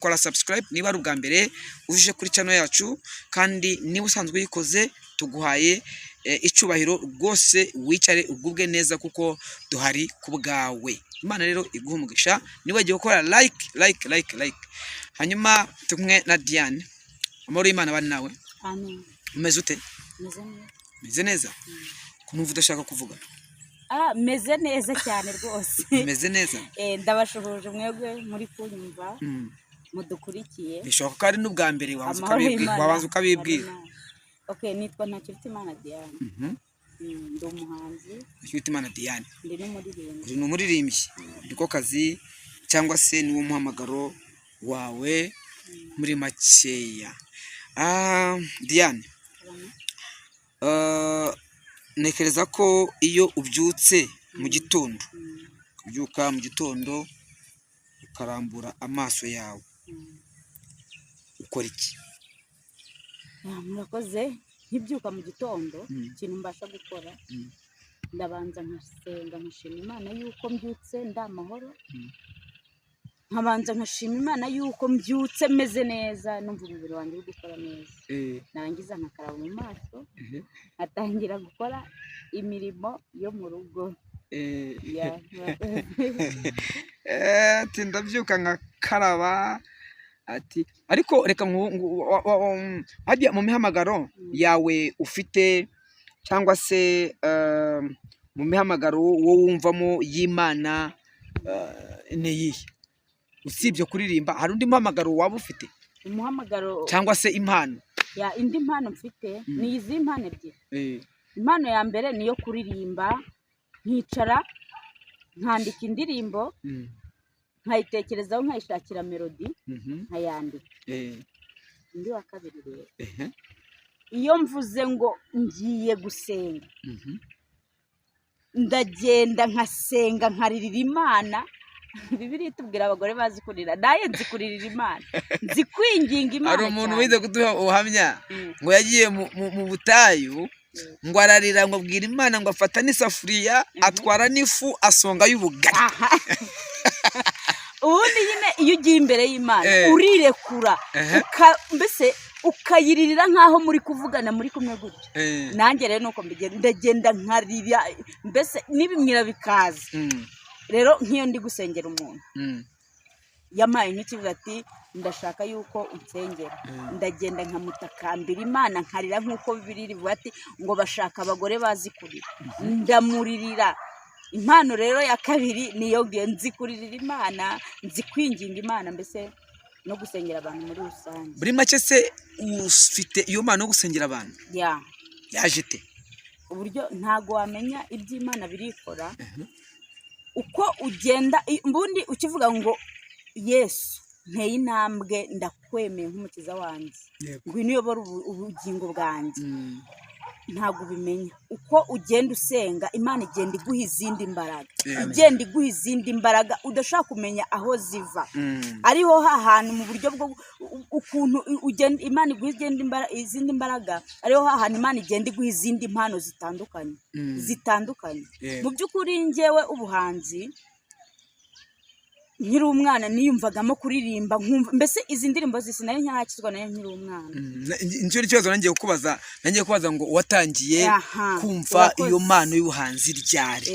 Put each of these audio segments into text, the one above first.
Kora subscribe niba ari ubwa mbere uje kuri channel yacu, kandi niba usanzwe uyikoze tuguhaye icyubahiro rwose, wicare ugubwe neza kuko duhari ku bwawe. Imana rero iguha umugisha. Niba wagiye gukora like, like, like, like. Hanyuma turi kumwe na Diane. Amahoro y'Imana bari nawe. Amen. Umeze ute? Meze neza. Umeze neza? Kumva udashaka kuvuga. Ah, meze neza cyane rwose. Umeze neza. Ndabashuhuje mwebwe muri kunyumva, mudukurikiye. Bishoboka ko ari n'ubwa mbere wabanza Amahoro ukabibwira. y'Imana Wabanza ukabibwira. ari nawe. Okay, nitwa Ntakirutimana Diane. Ndi umuhanzi. Ntakirutimana Diane. Ndi n'umuririmbyi. Uri ni umuririmbyi, niko kazi cyangwa se niwo muhamagaro wawe muri makeya. Ah, Diane, ntekereza ko iyo ubyutse mu gitondo, ubyuka mu gitondo ukarambura amaso yawe, ukora iki? Ah, murakoze. Nkibyuka mu gitondo, ikintu mbasha gukora, ndabanza nkasenga, nkashima Imana yuko mbyutse ndi amahoro, nkabanza nkashima Imana yuko mbyutse meze neza, numva umubiri wanjye uri gukora neza. Narangiza nkakaraba mu maso, nkatangira gukora imirimo yo mu rugo. Ya, murakoze. Ati ndabyuka nkakaraba, ati ariko reka harya mu mihamagaro yawe ufite, cyangwa se mu mihamagaro wo wumvamo y'Imana, ni iyihe? Usibye kuririmba, hari undi muhamagaro waba ufite? Umuhamagaro? Cyangwa se impano? Ya, indi mpano mfite ni izi mpano ebyiri. Impano ya mbere ni iyo kuririmba, nkicara nkandika indirimbo, nkayitekerezaho, nkayishakira melody, nkayandika. Undi wa kabiri rero, iyo mvuze ngo ngiye gusenga, ndagenda nkasenga, nkaririra Imana. Bibiliya itubwira abagore bazi kurira, nawe nzi kuririra Imana, nzi kwinginga Imana Hari umuntu cyane. wize kuduha ubuhamya ngo yagiye mu butayu, ngo ararira, ngo abwira Imana, ngo afata n'isafuriya, atwara n'ifu, asonga y'ubugari. Aha. Ubundi nyine iyo ugiye imbere y'Imana urirekura, mbese ukayiririra nk'aho muri kuvugana, muri kumwe gutya. Nanjye rero nuko mbigenda, ndagenda nkarira, mbese n'ibimwira bikaza. Rero nk'iyo ndi gusengera umuntu, yampaye nk'ikivuga ati ndashaka yuko unsengera, ndagenda nkamutakambira Imana, nkarira nk'uko Bibiliya ivuga ati ngo bashaka abagore bazi kurira, ndamuririra. Impano rero ya kabiri niyo ngiyo, nzi kuririra Imana, nzi kwinginga Imana, mbese no gusengera abantu muri rusange. Muri make se ufite iyo mpano yo gusengera abantu? Ya. Yaje ite? Uburyo ntago wamenya, iby'Imana birikora uko ugenda. Mbundi ukivuga ngo Yesu, nteye intambwe, ndakwemeye nk'umukiza wanjye, ngwino uyobore ubugingo bwanjye, ntabwo ubimenya. Uko ugenda usenga, Imana igenda iguha izindi mbaraga, igenda iguha izindi mbaraga udashobora kumenya aho ziva. Ariho hantu mu buryo bwo ukuntu ugenda Imana iguha izindi mbaraga, ariho hantu Imana igenda iguha izindi mpano zitandukanye, zitandukanye. Mu by'ukuri njyewe ubuhanzi, nkiri umwana niyumvagamo kuririmba, nkumva mbese izi ndirimbo zisi. Nari ntarakizwa nayo nkiri umwana. Nicyo kibazo nangiye kubaza ngo watangiye kumva Urakoze. iyo mpano y'ubuhanzi ryari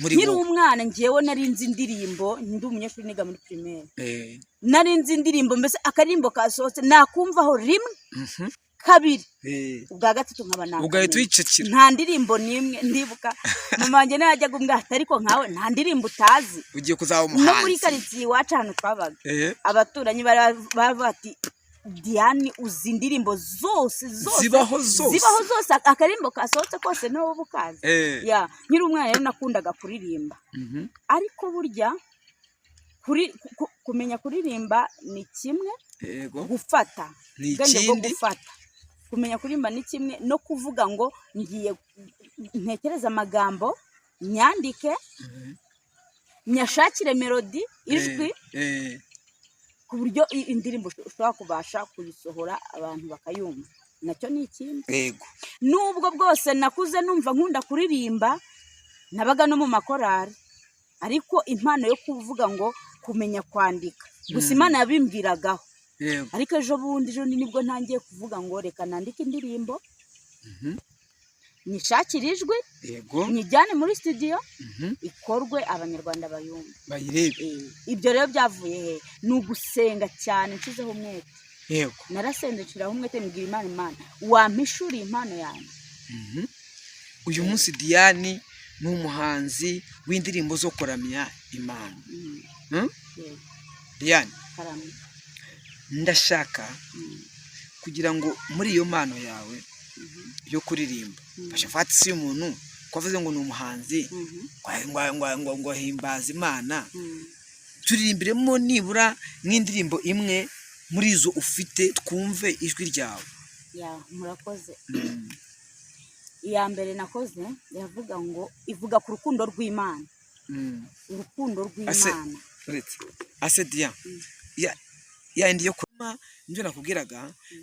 muri Nkiri wowe? umwana njyewe nari nzi indirimbo, ndi umunyeshuri niga muri primaire. Nari nzi indirimbo, mbese akaririmbo kasohotse nakumvaho rimwe, kabiri, ubwa gatatu nkaba Ugahita nakamenya. uyicecekera. Nta ndirimbo n'imwe ndibuka. Mama wanjye nawe yajyaga umbwira, ariko nkawe nta ndirimbo utazi? Ugiye kuzaba No muri umuhanzi. karitsiye iwacu ahantu twabaga, abaturanyi bari bavuga ati Diane uzi indirimbo zose zose. Zibaho zose. Zibaho zose, akaririmbo kasohotse kose niwo uba ukazi. Ya, nkiri umwana rero nakundaga kuririmba. Ariko burya kumenya kuririmba ni kimwe, gufata Ni ubwenge bwo ikindi. gufata, kumenya kuririmba ni kimwe no kuvuga ngo ngiye ntekereze amagambo, nyandike, nyashakire melody, ijwi, ku buryo indirimbo ushobora kubasha kuyisohora abantu bakayumva, nacyo ni ikindi. Nubwo bwose nakuze numva nkunda kuririmba, nabaga no mu makorari, ariko impano yo kuvuga ngo kumenya kwandika gusa, Imana yabimbwiragaho. Ariko ejo bundi, ejo nibwo ntangiye kuvuga ngo reka nandike indirimbo, nyishakire ijwi, nyijyane muri studio, ikorwe, Abanyarwanda bayumve. Bayirebe. Ibyo rero byavuye he? Ni ugusenga cyane nshyizeho umwete. Narasenze, nshiraho umwete, mbwira Imana: "Imana, wampishuriye impano yanjye." Uyu munsi Diane ni umuhanzi w'indirimbo zo kuramya Imana. Yego. Diane, Karame. ndashaka kugira ngo muri iyo mpano yawe yo kuririmba, fasha si umuntu ko avuze ngo ni umuhanzi, ngo himbaza Imana, turirimbiremo nibura nk'indirimbo imwe muri izo ufite, twumve ijwi ryawe. Ya, murakoze. Iya mbere nakoze iravuga ngo, ivuga ku rukundo rw'Imana. Urukundo rw'Imana. Uretse ase Diya ya ya yindi yo kuma, nibyo nakubwiraga,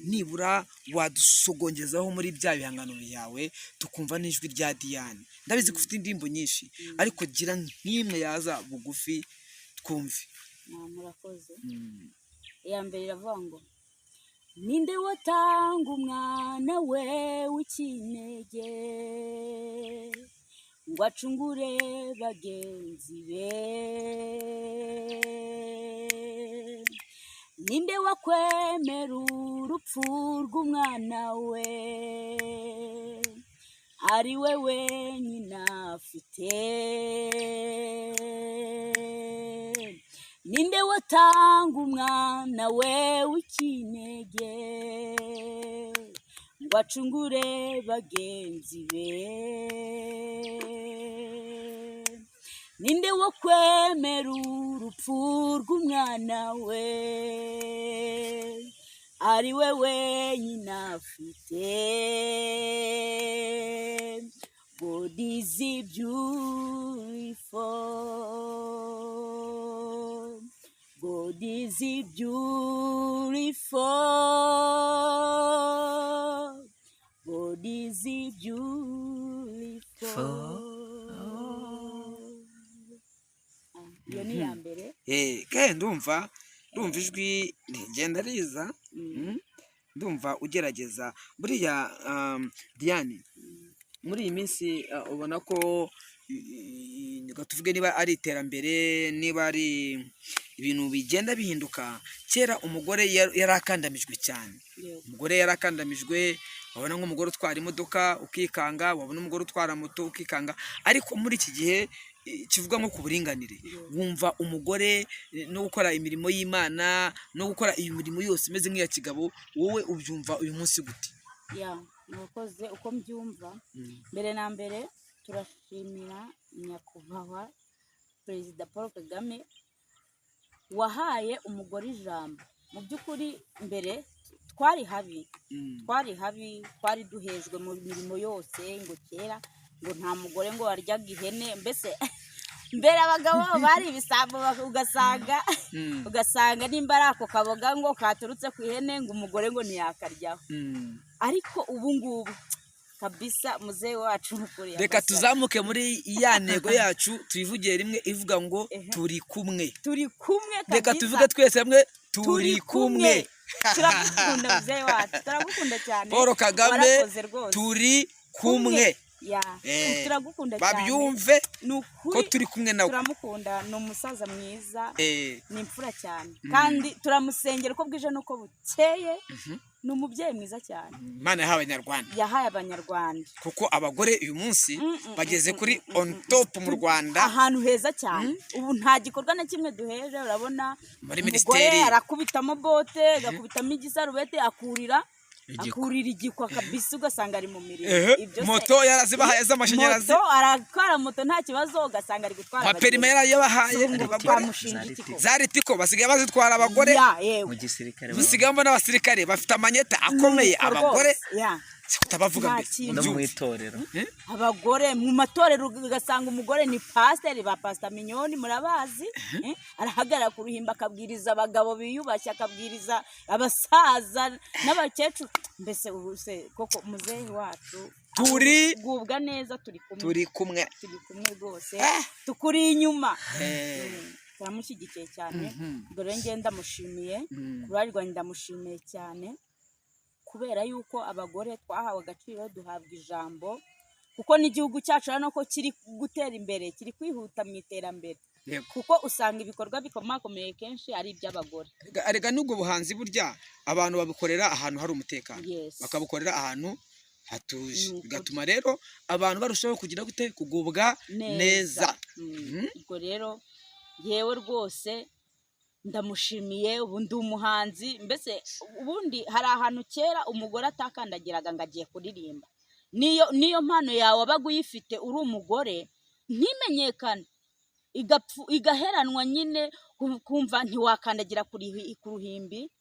nibura wadusogongezaho muri bya bihangano byawe, tukumva n'ijwi rya Diane. Ndabizi ko ufite indirimbo nyinshi, ariko gira nk'imwe yaza bugufi twumve. Ya, murakoze. Iya mbere iravuga ngo: "Ninde watanga umwana we w'ikinege ngo acungure bagenzi be? Ninde wakwemera urupfu rw'umwana we ari we wenyine afite? Ninde watanga umwana we w'ikinege ngo acungure bagenzi be? Ninde wakwemera urupfu rw'umwana we ari we wenyine afite?" God is beautiful. God is beautiful. God is beautiful. Ah, iyo ni iya mbere. Ke ndumva ijwi rigenda riza. Ndumva ugerageza buriya. Diane, muri iyi minsi ubona ko reka tuvuge niba ari iterambere, niba ari ibintu bigenda bihinduka, kera umugore yari akandamijwe cyane. Umugore yari akandamijwe, wabona nk'umugore utwara imodoka ukikanga, wabona umugore utwara moto ukikanga. Ariko muri iki gihe kivuga nko ku buringanire, wumva umugore no gukora imirimo y'Imana, no gukora iyi mirimo yose imeze nk'iya kigabo, wowe ubyumva uyu munsi gute? Ya, murakoze. Uko mbyumva, mbere na mbere turashimira Nyakubahwa Perezida Paul Kagame wahaye umugore ijambo. Mu by'ukuri mbere twari habi, twari habi, twari duhejwe mu mirimo yose, ngo kera ngo nta mugore ngo waryaga ihene. Mbese mbere abagabo bari ibisambo, ugasanga nimba ari ako kaboga ngo katurutse ku ihene, ngo umugore ngo ntiyakaryaho. Ariko ubu ngubu kabisa muzehe wacu mukuru Reka tuzamuke muri ya ntego yacu, tuyivugiye rimwe, ivuga ngo "Turi kumwe". Turi kumwe. Reka Kabisa. tuvuge twese hamwe: "Turi kumwe." Turagukunda muzehe wacu, turagukunda cyane. Paul Kagame, Warakoze rwose. turi kumwe. Ya, turagukunda cyane. Babyumve Ni ko ukuri, turi kumwe nawe. turamukunda, ni umusaza mwiza, ni imfura cyane, kandi turamusengera uko bwije n'uko bukeye. Ni umubyeyi mwiza cyane. Imana yahaye Abanyarwanda. Yahaye Abanyarwanda. Kuko abagore uyu munsi bageze kuri on top mu Rwanda. Ahantu heza cyane. Ubu nta gikorwa na kimwe duheje, urabona Muri umugore minisiteri. arakubitamo bote, agakubitamo igisarubete, akurira Igikwa. akurira igikwa kabisa, ugasanga ari mu mirimo. Ibyo se- Moto yarazibahaye z'amashanyarazi. Moto, aratwara moto nta kibazo, ugasanga ari gutwara Amaperime abagenzi. yarayabahaye Ubu ngo abagore. twamushinja iki koko? Za Ritco basigaye bazitwara abagore. Ya, yewe. Mu gisirikare. Dusigaye mbona abasirikare bafite amanyeta akomeye. Nuko Abagore rwose, ya. kutabavuga Nta mbere. kintu. No mu Mbyumve. itorero. Abagore mu matorero, ugasanga umugore ni pasiteri, ba Pasita Minyoni murabazi, eh? Arahagarara ku ruhimbi akabwiriza abagabo biyubashye, akabwiriza abasaza n'abakecuru. Mbese ubu se koko muzehe wacu, gubwa neza, turi kumwe. Turi kumwe. Turi kumwe rwose, tukuri inyuma. Turamushyigikiye cyane. Mhm. Ubwo rero njye ndamushimiye. Ku ruhare rwanjye ndamushimiye cyane, kubera yuko abagore twahawe agaciro, duhabwa ijambo, kuko n'igihugu cyacu urabona ko kiri gutera imbere, kiri kwihuta mu iterambere, kuko usanga ibikorwa bikomakomeye kenshi ari iby'abagore. Erega n'ubwo buhanzi burya abantu babukorera ahantu hari umutekano, bakabukorera ahantu hatuje, Ni ukuri. bigatuma rero abantu barushaho kugira gute? Kugubwa neza. Ubwo rero yewe rwose ndamushimiye. Ubu ndi umuhanzi. Mbese ubundi hari ahantu kera umugore atakandagiraga ngo agiye kuririmba. Niyo mpano yawe wabaga uyifite uri umugore ntimenyekane, igaheranwa nyine, kumva ntiwakandagira ku ruhimbi.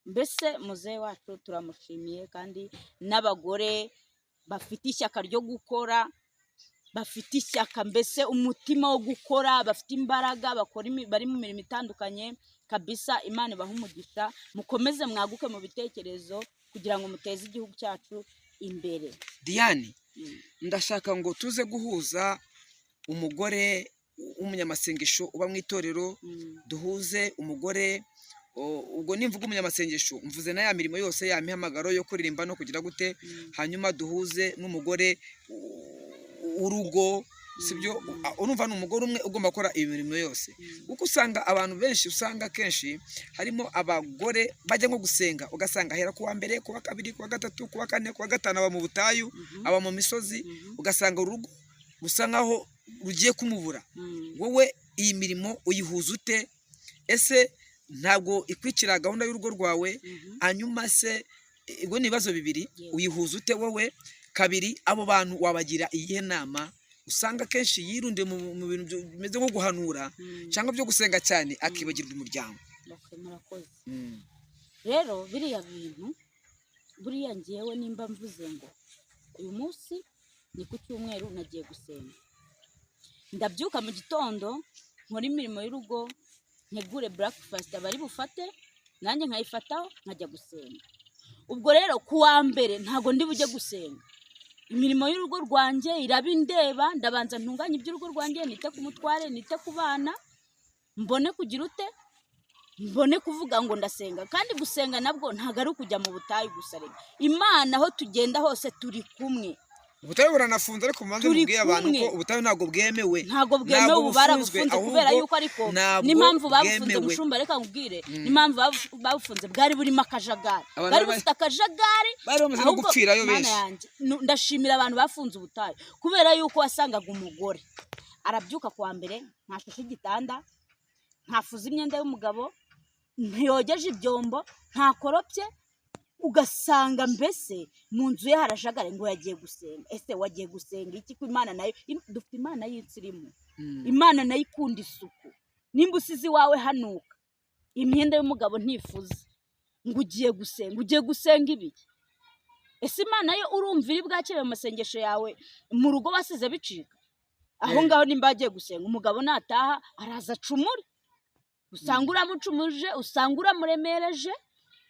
Mbese muzehe wacu turamushimiye, kandi n'abagore bafite ishyaka ryo gukora, bafite ishyaka, mbese umutima wo gukora, bafite imbaraga, bakora bari mu mirimo itandukanye kabisa. Imana ibahe umugisha, mukomeze mwaguke mu bitekerezo kugira ngo muteze igihugu cyacu imbere. Diane, ndashaka ngo tuze guhuza umugore w'umunyamasengesho uba mu itorero, duhuze umugore ubwo nimvuga umunyamasengesho mvuze na ya mirimo yose, ya mihamagaro yo kuririmba no kugira gute, hanyuma duhuze n'umugore w'urugo, sibyo? Urumva ni umugore umwe ugomba gukora iyi mirimo yose, kuko usanga abantu benshi, usanga akenshi harimo abagore bajya nko gusenga, ugasanga ahera ku wa mbere, ku wa kabiri, ku wa gatatu, ku wa kane, ku wa gatanu, aba mu butayu, aba mu misozi, ugasanga urugo rusa nkaho rugiye kumubura. Wowe iyi mirimo uyihuza ute? Ese ntabwo ikwikira gahunda y'urugo rwawe? Hanyuma se, ubwo ni ibibazo bibiri. Uyihuza ute wowe? Kabiri, abo bantu wabagira iyihe nama usanga akenshi yirundiye mu bintu bimeze nko guhanura cyangwa byo gusenga cyane, akibagirwa umuryango? Okay, murakoze. Rero biriya bintu buriya ngewe nimba mvuze ngo uyu munsi ni ku cyumweru nagiye gusenga, ndabyuka mu gitondo, nkora imirimo y'urugo, ntegure breakfast abari bufate, nanjye nkayifataho, nkajya gusenga. Ubwo rero ku wa mbere ntabwo ndi bujye gusenga, imirimo y'urugo rwanjye iraba indeba. Ndabanza ntunganye iby'urugo rwanjye, nite ku mutware, nite ku bana, mbone kugira ute? Mbone kuvuga ngo ndasenga. Kandi gusenga nabwo ntabwo ari ukujya mu butayu gusa. Reka, Imana aho tugenda hose turi kumwe. Ubutayu buranafunze, ariko mubanze Turi mubwiye abantu kumwe. ko ubutayu ntabwo bwemewe. Ntabwo bwemewe. Ntabwo Ubu bufunzwe, barabufunze kubera ahubwo yuko, ariko ntabwo n'impamvu babufunze, bwemewe. Mushumba, reka nkubwire n'impamvu babufunze. Bwari burimo akajagari, Abantu bwari bufite akajagari. Bari bamaze no Ahubwo, gupfirayo Mana benshi. yanjye, ndashimira abantu bafunze ubutayu, kubera yuko wasangaga umugore arabyuka kuwa mbere, ntashashe igitanda, ntafuze imyenda y'umugabo, ntiyogeje ibyombo, ntakoropye, ugasanga mbese mu nzu ye harajagare, ngo yagiye gusenga. Ese wagiye gusenga iki? Ko Imana nayo dufite Imana y'insirimu, Imana nayo ikunda isuku. Nimba usize iwawe hanuka, imyenda y'umugabo ntifuze, ngo ugiye gusenga, ugiye gusenga ibiki? Ese Imana yo urumva iri bwakire mu masengesho yawe mu rugo wasize bicika aho ngaho? Nimba agiye gusenga, umugabo nataha araza acumure, usanga uramucumuje, usanga uramuremereje.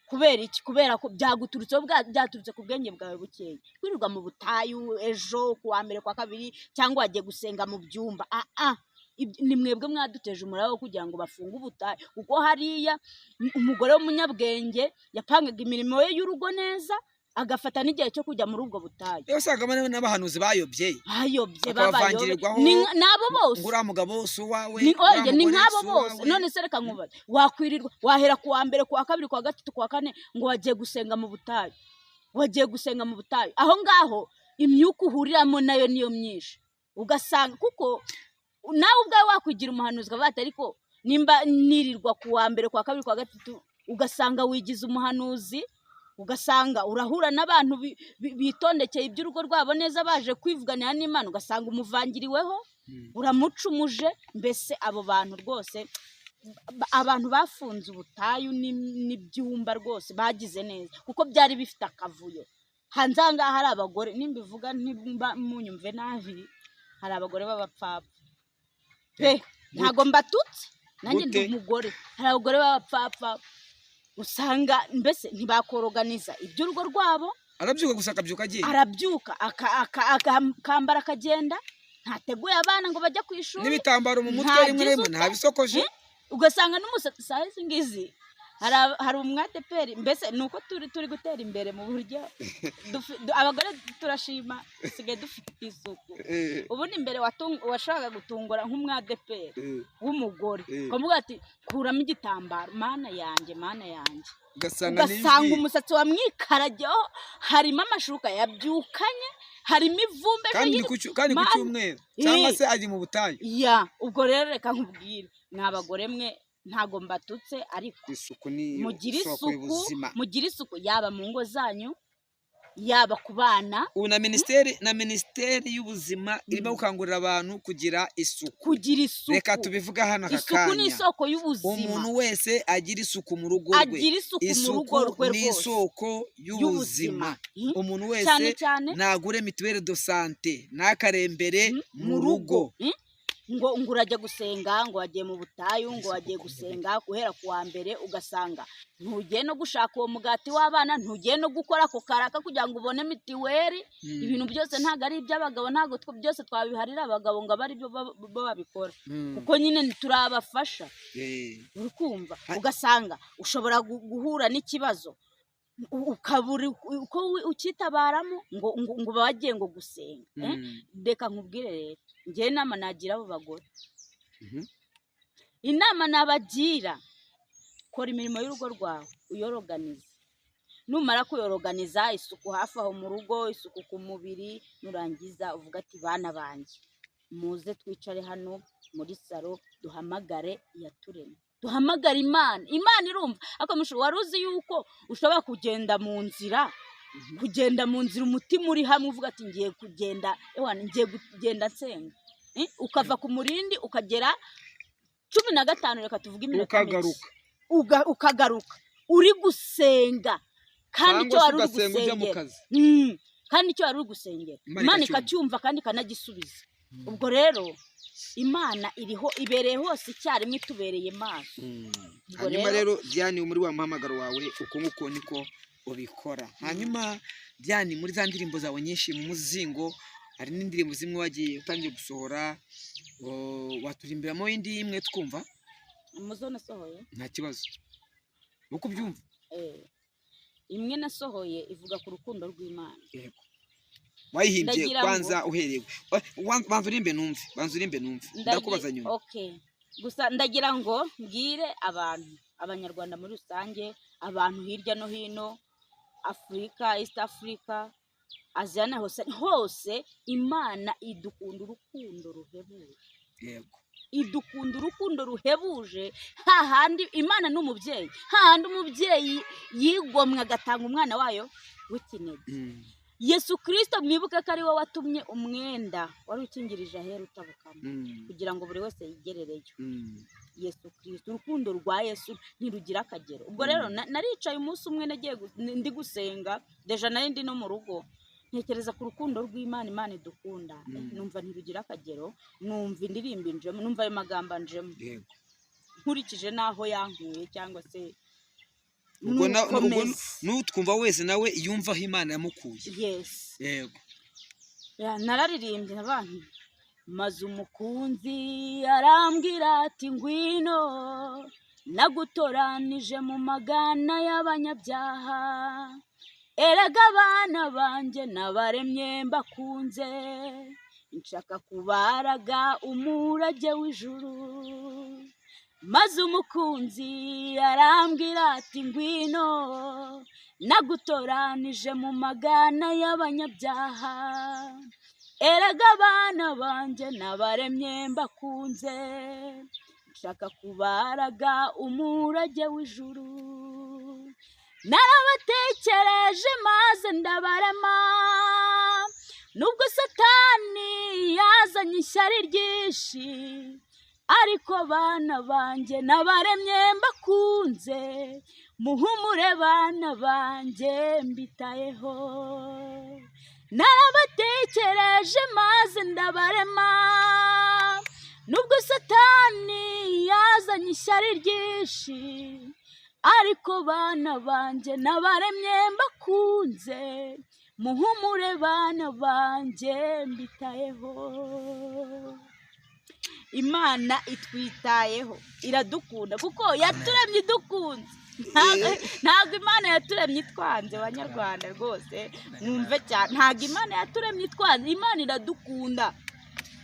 Kubera iki? Kubera ko byaguturutseho, byaturutse ku bwenge bwawe bukeya. Kwirirwa mu butayu ejo ku wa mbere, ku wa kabiri, cyangwa wagiye gusenga mu byumba, ni mwebwe mwaduteje umuraba wo kugira ngo bafunge ubutayu, kuko hariya umugore w'umunyabwenge yapangaga imirimo ye y'urugo neza, agafata n'igihe cyo kujya muri ubwo butayu. Rero usanga n'abahanuzi bayobye, Bayobye, bakabavangirirwaho. babayobe. Ni nabo bose. Ngo uriya mugabo si uwawe, Ni uriya oye, ni mugore nk'abo si bose. uwawe. None se reka nkubaze, wakwirirwa wahera ku wa mbere, ku wa kabiri, ku wa gatatu, ku wa kane, ngo wagiye gusenga mu butayu, wagiye gusenga mu butayu? Aho ngaho imyuka uhuriramo nayo niyo myinshi, ugasanga kuko nawe ubwawe wakwigira umuhanuzi, ukavuga ati ariko nimba nirirwa ku wa mbere, ku wa kabiri, ku wa gatatu, ugasanga wigize umuhanuzi, ugasanga urahura n'abantu bitondekeye iby'urugo rwabo neza, baje kwivuganira n'Imana, ugasanga umuvangiriweho, uramucumuje. Mbese abo bantu rwose, abantu bafunze ubutayu n'ibyumba rwose bagize neza, kuko byari bifite akavuyo. Hanze aha ngaha hari abagore, nimbivuga ntimba munyumve nabi, hari abagore b'abapfapfa pe. Ntabwo mbatutse, nanjye ndi Gute? umugore. Hari abagore b'abapfapfa usanga mbese ntibakoroganiza iby'urugo rwabo. Arabyuka gusa, akabyuka agiye. Arabyuka akambara akagenda. Ntateguye abana ngo bajye ku ishuri. N'ibitambaro mu mutwe rimwe Ntagize rimwe ute. ntabisokoje. Ugasanga n'umusatsi saa izi ngizi hari umwadeperi. Mbese ni uko turi gutera imbere mu buryo abagore turashima, dusigaye dufite isuku. Ubundi mbere washakaga gutungura nk'umwadeperi w'umugore, ukamuvuga ati: "Kuramo igitambaro." Mana yanjye, Mana yanjye! Ugasanga Ugasanga n'ijwi umusatsi wamwikarageho, harimo amashuka yabyukanye, harimo ivumbi ejo kandi ni kandi ku Mana- cyumweru cyangwa Eh. se ari mu butayu. Ya, ubwo rero reka nkubwire, mwa bagore mwe, ntago mbatutse, ariko Isuku ni mugire isoko isuku. y'ubuzima. Mugire isuku, yaba mu ngo zanyu, yaba ku bana. Ubu na minisiteri y'ubuzima irimo gukangurira abantu kugira isuku. Kugira isuku. Reka tubivuge hano aka Isuku ni kanya. isoko y'ubuzima. Umuntu wese agira isuku mu rugo rwe. Agira isuku mu rugo Isuku rwe ni rwose. isoko y'ubuzima. Umuntu wese Cyane cyane. nagure mutuelle de santé, ntakarembere mu rugo. Ngo urajya gusenga, ngo wagiye mu butayu, ngo wagiye gusenga guhera ku wa mbere, ugasanga ntugiye no gushaka uwo mugati w'abana, ntugiye no gukora ako karaka kugira ngo ubone mitiweli. Ibintu byose ntabwo ari iby'abagabo, ntabwo byose twabiharira abagabo ngo abe ari byo babikora, kuko nyine turabafasha. Uri kumva? Ugasanga ushobora guhura n'ikibazo, ukabura uko ukitabaramo, ngo bagiye ngo gusenga, eh? Reka nkubwire rero, njyewe inama nagira abo bagore, inama nabagira: kora imirimo y'urugo rwawe, uyoroganize. Numara kuyoroganiza, isuku hafi aho mu rugo, isuku ku mubiri, nurangiza uvuga ati: "Bana banjye, muze twicare hano muri salo, duhamagare Iyaturemye, duhamagare Imana." Imana irumva. Ariko mushu, wari uzi yuko ushobora kugenda mu nzira umutima uri hamwe, uvuga ati: "Ngiye kugenda, ewana, ngiye kugenda nsenga." Ukava ku Murindi ukagera 15, reka tuvuge iminota mike. Ukagaruka. Ukagaruka uri gusenga, kandi icyo Cyangwa se wari uri ugasenga ujya mu gusengera kazi. Kandi icyo wari uri gusengera Imana Imana ikacyumva. ikacyumva kandi ikanagisubiza. Ubwo rero Imana iriho, ibereye hose icyarimwe, itubereye maso. Ubwo Hanyuma rero rero Diane, muri wa muhamagaro wawe, uko nguko niko ubikora. Hanyuma Diane, muri za ndirimbo zawe nyinshi mu muzingo, hari n'indirimbo zimwe wagiye utangiye gusohora, waturimbiramo indi imwe twumva? Muzo nasohoye? Nta kibazo, uko ubyumva. Imwe nasohoye ivuga ku rukundo rw'Imana. Yego, wayihimbye? Ndagira ngo- Kwanza uhereye banza urimbe numve, banza urimbe numve, ndakubaza nyuma. Okay, gusa ndagira ngo mbwire abantu, Abanyarwanda muri rusange, abantu hirya no hino, Afurika, East Africa, Aziya na hose hose, Imana idukunda urukundo ruhebuje. Idukunda urukundo ruhebuje. Hahandi Imana ni umubyeyi, hahandi umubyeyi yigomwe agatanga umwana wayo w'ikinege, Yesu Kirisito, mwibuke ko ari we watumye umwenda wari ukingirije ahera utabukamo, kugira ngo buri wese yigerereyo. Yesu Kirisito, urukundo rwa Yesu ntirugira akagero. Ubwo rero naricaye umunsi umwe, nagiye ndi gusenga, déjà nari ndi no mu rugo, ntekereza ku rukundo rw'Imana, Imana idukunda. Numva ntirugira akagero, numva indirimbo injemo, numva ayo magambo anjemo, nkurikije n'aho yankuye cyangwa se Ubwo nuko ubwo meze. n'utwumva wese nawe yumva aho Imana yamukuye. Yes. Ya, nararirimbye abantu, maze umukunzi arambwira ati: "Ngwino, nagutoranije mu magana y'abanyabyaha. Erega abana banjye nabaremye mbakunze, nshaka kubaraga umurage w'ijuru." Maze umukunzi arambwira ati: "Ngwino, nagutoranije mu magana y'abanyabyaha. Erega abana banjye nabaremye mbakunze, nshaka kubaraga umurage w'ijuru. Narabatekereje maze ndabarema, nubwo Satani yazanye ishyari ryinshi, ariko bana banjye nabaremye mbakunze. Muhumure bana banjye, mbitayeho. Narabatekereje maze ndabarema, nubwo Satani yazanye ishyari ryinshi, ariko bana banjye nabaremye mbakunze." Muhumure bana banjye, mbitayeho. Imana itwitayeho, iradukunda kuko yaturemye idukunze. Ntabwo Imana yaturemye itwanze. Banyarwanda rwose mwumve cyane, ntabwo Imana yaturemye itwanze, Imana iradukunda.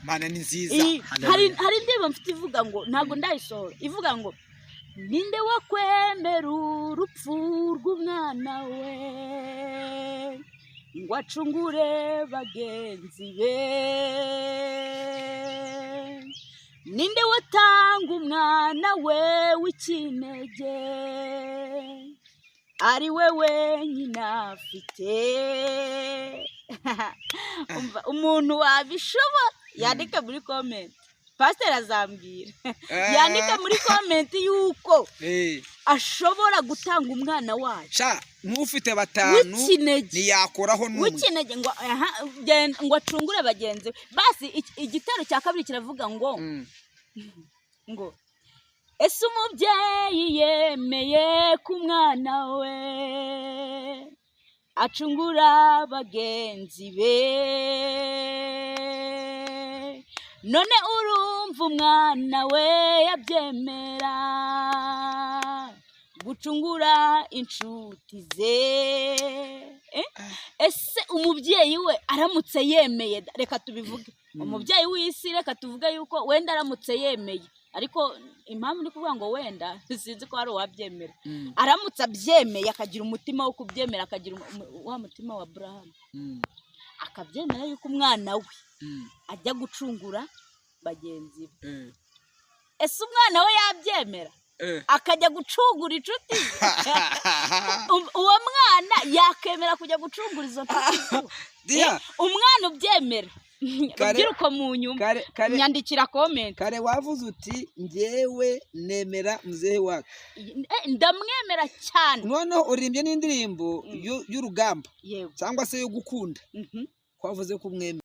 Imana ni nziza. Hari indirimbo mfite ivuga ngo, ntabwo ndayisohora, ivuga ngo: "Ninde wakwemera urupfu rw'umwana we ngo acungure bagenzi be? Ninde watanga umwana we w'ikinege, ari we wenyine afite?" Umva, umuntu wabishobora yandike muri comment, pasiteri azambwira. Yandike muri comment yuko ashobora gutanga umwana wayo Sha, nk'ufite batanu w'ikinege, ntiyakoraho n'umwe. W'ikinege ngo aha, ngo acungure bagenzi be. Basi igitero cya kabiri kiravuga ngo ngo: "Ese umubyeyi yemeye ko umwana we acungura bagenzi be, none urumva umwana we yabyemera gucungura inshuti ze?" Ese umubyeyi we aramutse yemeye, reka tubivuge umubyeyi w'isi, reka tuvuge yuko wenda aramutse yemeye, ariko impamvu ndi kuvuga ngo wenda, sinzi ko hari uwabyemera, aramutse abyemeye akagira umutima wo kubyemera, akagira wa mutima wa Burahamu, akabyemera yuko umwana we ajya gucungura bagenzi be, ese umwana we yabyemera akajya gucungura inshuti ze? Uwo mwana yakemera kujya gucungura izo nshuti ze? Dia. Umwana ubyemera, rubyiruko mu nyuma, Kare kare nyandikira comment. Kare wavuze uti: "Njyewe nemera muzehe wacu." Ndamwemera cyane. Noneho uririmbye n'indirimbo y'urugamba Yego. cyangwa se yo gukunda, ko wavuze ko umwemera.